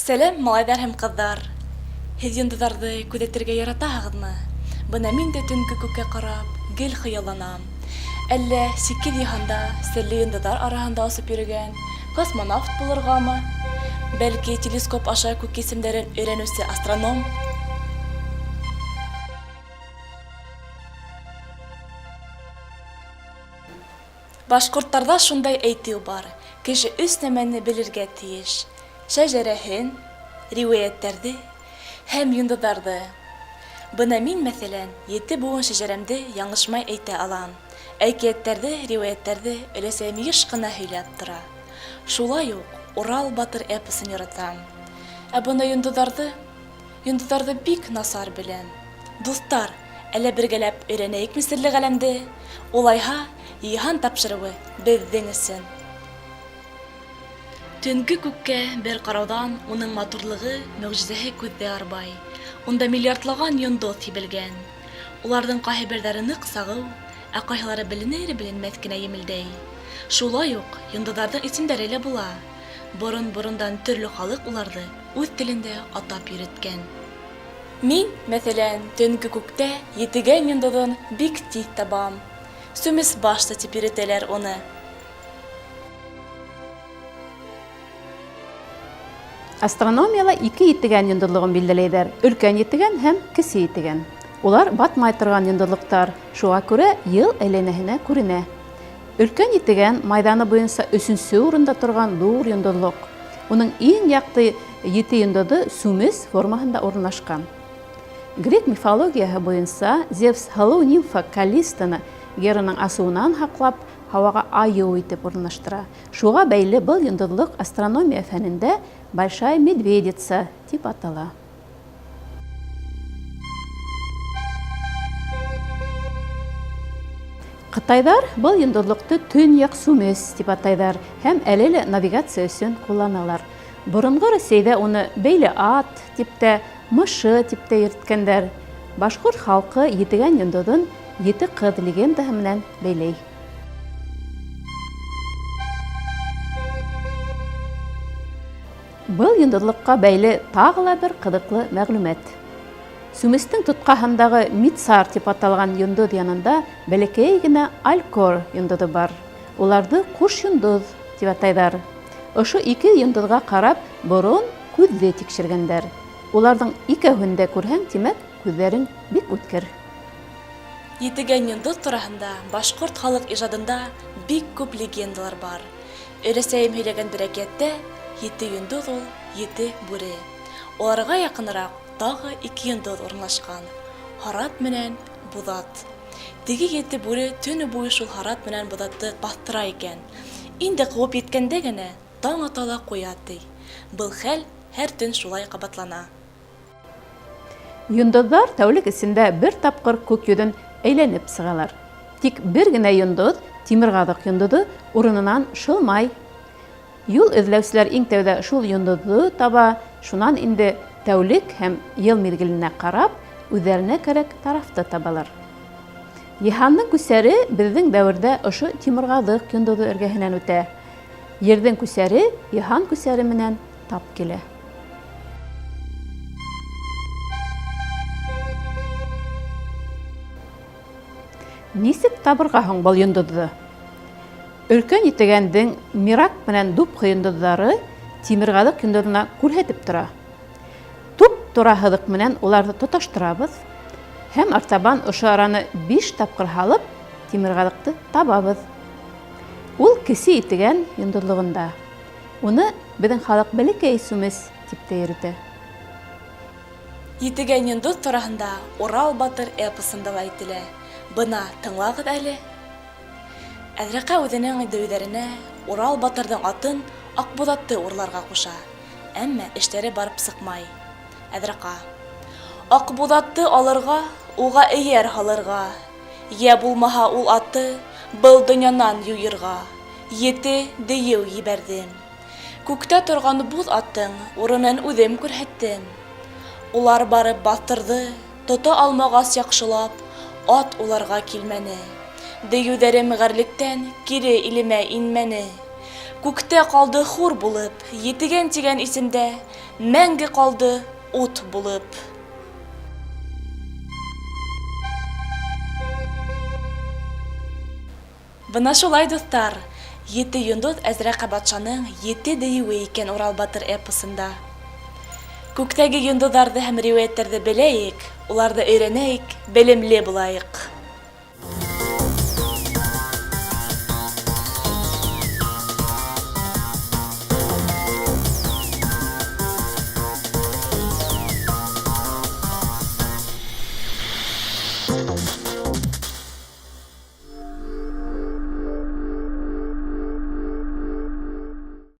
Сәләм, малайҙар һәм ҡыҙҙар! Һеҙ йондоҙҙарҙы күҙәтергә яратаһығыҙмы? Бына мин дә төнгө күккә ҡарап, гел хыялланам. Әллә сикһеҙ йыһанда серле йондоҙҙар араһында осоп йөрөгән космонавт булырғамы? Бәлки, телескоп аша күк исемдәрен өйрәнеүсе астроном? Башҡорттарҙа шундай әйтеү бар, кеше өс нәмәне белергә тейеш, шәжәрәһен, риүәйәттәрҙе һәм йондоҙҙарҙы. Бына мин, мәҫәлән, ете быуын шәжәрәмде яңылышмай әйтә алам. Әкиәттәрҙе, риүәйәттәрҙе өләсәйем йыш ҡына һөйләп тора. Шулай уҡ Урал батыр эпосын яратам. Ә бына йондоҙҙарҙы, йондоҙҙарҙы бик насар беләм. Дуҫтар, әллә бергәләп өйрәнәйекме серле ғаләмде? Улайһа, Йыһан тапшырыуы беҙҙең өсөн. Төнгө күккә бер ҡарауҙан уның матурлығы, мөгъҗизәһе күҙҙе арбай. Унда миллиардлаған йондоҙ һибелгән. Уларҙың ҡайһы берҙәре ныҡ сағыу, ә ҡайһылары беленер-беленмәҫ кенә емелдәй. Шулай уҡ йондоҙҙарҙың исемдәре лә була. Борон-борондан төрлө халыҡ уларҙы үҙ телендә атап йөрөткән. Мин, мәҫәлән, төнгө күктә Етегән йондоҙон бик тиҙ табам. Сүмес баш та тип йөрөтәләр уны. Астрономияла ике етегән йондоҙлоғон билдәләйҙәр, өлкән етегән һәм кесе етегән. Улар батмай торған йондоҙлоҡтар, шуға күрә йыл әйләнәһенә күренә. Өлкән етегән майҙаны буйынса өсөнсө урында торған ҙур йондоҙлоҡ. Уның иң яҡты ете йондоҙо сүмес формаһында урынлашҡан. Грек мифологияһы буйынса Зевс һылыу нимфа Каллистоны Гераның асыуынан һаҡлап, һауаға айыу итеп урынлаштыра. Шуға бәйле был йондоҙлоҡ астрономия фәнендә Большая Медведица тип атала. Ҡытайҙар был йондоҙлоҡты Төньяҡ Сүмес тип атайҙар һәм әле лә навигация өсөн ҡулланалар. Боронғо Рәсәйҙә уны Бәйле ат тип тә, Мышы тип тә йөрөткәндәр. Башҡорт халҡы Етегән йондоҙон Ете ҡыҙ легендаһы менән бәйләй. Был йондоҙлоҡҡа бәйле тағы ла бер ҡыҙыҡлы мәғлүмәт. Сүместең тотҡаһындағы Мицар тип аталған йондоҙ янында бәләкәй генә Алькор йондоҙо бар. Уларҙы ҡуш йондоҙ тип атайҙар. Ошо ике йондоҙға ҡарап борон күҙҙе тикшергәндәр. Уларҙың икәүһен дә күрһәң, тимәк, күҙҙәрең бик үткер. Етегән йондоҙ тураһында башҡорт халыҡ ижадында бик күп легендалар бар. Өләсәйем һөйләгән бер әкиәттә ете йондоҙ ул, ете бүре. Уларға яҡыныраҡ тағы ике йондоҙ урынлашҡан, Һарат менән Буҙат. Теге ете бүре төнө буйы шул Һарат менән Буҙатты баҫтыра икән. Инде ҡыуып еткәндә генә таң ата ла ҡуя, ти. Был хәл һәр төн шулай ҡабатлана. Йондоҙҙар тәүлек эсендә бер тапҡыр күк йөҙөн әйләнеп сығалар. Тик бер генә йондоҙ, Тимерғаҙыҡ йондоҙо, урынынан шылмай. Юл эҙләүселәр иң тәүҙә шул йондоҙҙо таба, шунан инде тәүлек һәм ел миҙгеленә ҡарап, үҙҙәренә кәрәк тарафты табалар. Йыһандың күсәре беҙҙең дәүерҙә ошо Тимерғаҙыҡ йондоҙо эргәһенән үтә. Ерҙең күсәре йыһан күсәре менән тап килә. Нисек табырға һуң был йондоҙҙо? Өлкән етегәндең Мирак менән Дубха йондоҙҙары Тимерғаҙыҡ йондоҙона күрһәтеп тора. Туп-тура һыҙыҡ менән уларҙы тоташтырабыҙ һәм артабан ошо араны биш тапҡыр һалып, Тимерғаҙыҡты табабыҙ. Ул Кесе Етегән йондоҙлоғонда. Уны беҙҙең халыҡ бәләкәй сүмес тип тә йөрөтә. Етегән йондоҙ тураһында Урал батыр эпосында ла әйтелә. Бына тыңлағыҙ әле. Әҙрәҡә үҙенең дөйҙәренә Урал батырҙың атын Аҡбуҙатты урларға ҡуша. Әммә эштәре барып сыҡмай. Әҙрәҡа. Аҡбуҙатты алырға, уға эйәр һалырға. Йә булмаһа ул аты был донъянан юйырға ете дейеү ебәрҙем. Күктә торған буҙ аттың урынын үҙем күрһәттем. Улар барып баҫтырҙы, тота алмағас яҡшылап, ат уларға килмәне. Дейеүҙәрем ғәрлектән кире илемә инмәне. Күктә ҡалды хур булып, Етегән тигән исемдә Мәңге ҡалды ут булып. Бына шулай, дуҫтар, Ете йондоҙ Әзрәҡә батшаның ете дейеүе икән Урал батыр эпосында. Күктәге йондоҙҙарҙы һәм риүәйәттәрҙе беләйек, уларҙы өйрәнәйек, белемле булайыҡ.